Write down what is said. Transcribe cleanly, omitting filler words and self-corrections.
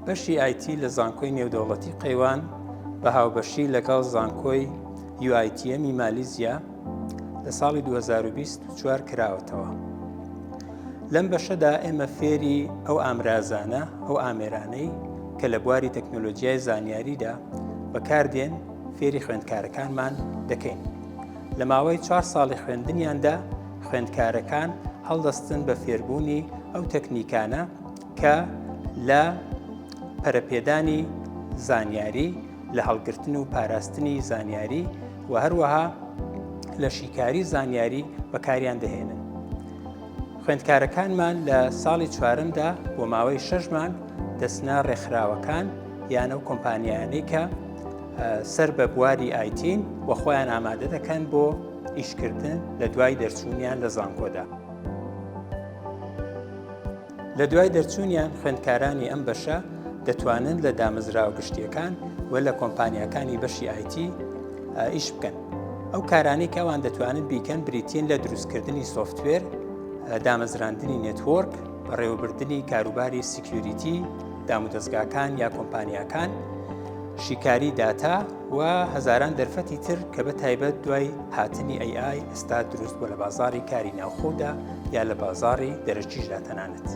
بەشی ئایتی لە زانکۆی نێودەوڵەتی قەیوان بە هاوبەشی لەگەڵ زانکۆی UiTM ی مالیزیا لە ساڵی 2024 کراوەتەوە. لەم بەشەدا ئێمە فێری ئەو ئامرازانە، ئەو ئامێرانەی کە لە بواری تەکنۆلۆژیای زانیاریدا بەکاردێن فێری خوێندکارەکانمان دەکەین. لە ماوەی چوار ساڵی خوێندنیاندا خوێندکارەکان هەڵدەستن بە فێربوونی ئەو تەکنیکانە کە لە پەرەپێدانی زانیاری، لە هەڵگرتن و پاراستنی زانیاری و هەروەها لە شیکاری زانیاری بەکاریان دەهێنن. خوێندکارەکانمان لە ساڵی چوارەمدا بۆ ماوەی شەش مانگ دەچنە ڕێکخراوەکان یان ئەو کۆمپانیایانەی کە سەر بە بواری ئایتین و خۆیان ئامادە دەکەن بۆ ئیشکردن لە دوای دەرچوونیان لە زانکۆدا. لە دوای دەرچوونیان خوێندکارانی ئەم بەشە دەتوانن لە دامەزراوە گشتیەکان و لە کۆمپانیاکانی بەشی ئایتی ئیش بکەن. ئەو کارانەی کە ئەوان دەتوانن بیکەن بریتین لە دروستکردنی software، دامەزراندنی network، بەڕێوەبردنی کاروباری security، دامودەزگاکان یا کۆمپانیاکان، شیکاری داتا و هەزاران دەرفەتی تر کە بە تایبەت دوای هاتنی AI ئێستا دروست بووە لە بازاڕی کاری ناوخۆدا یا لە بازاڕی دەرەکیشدا تەنانەت.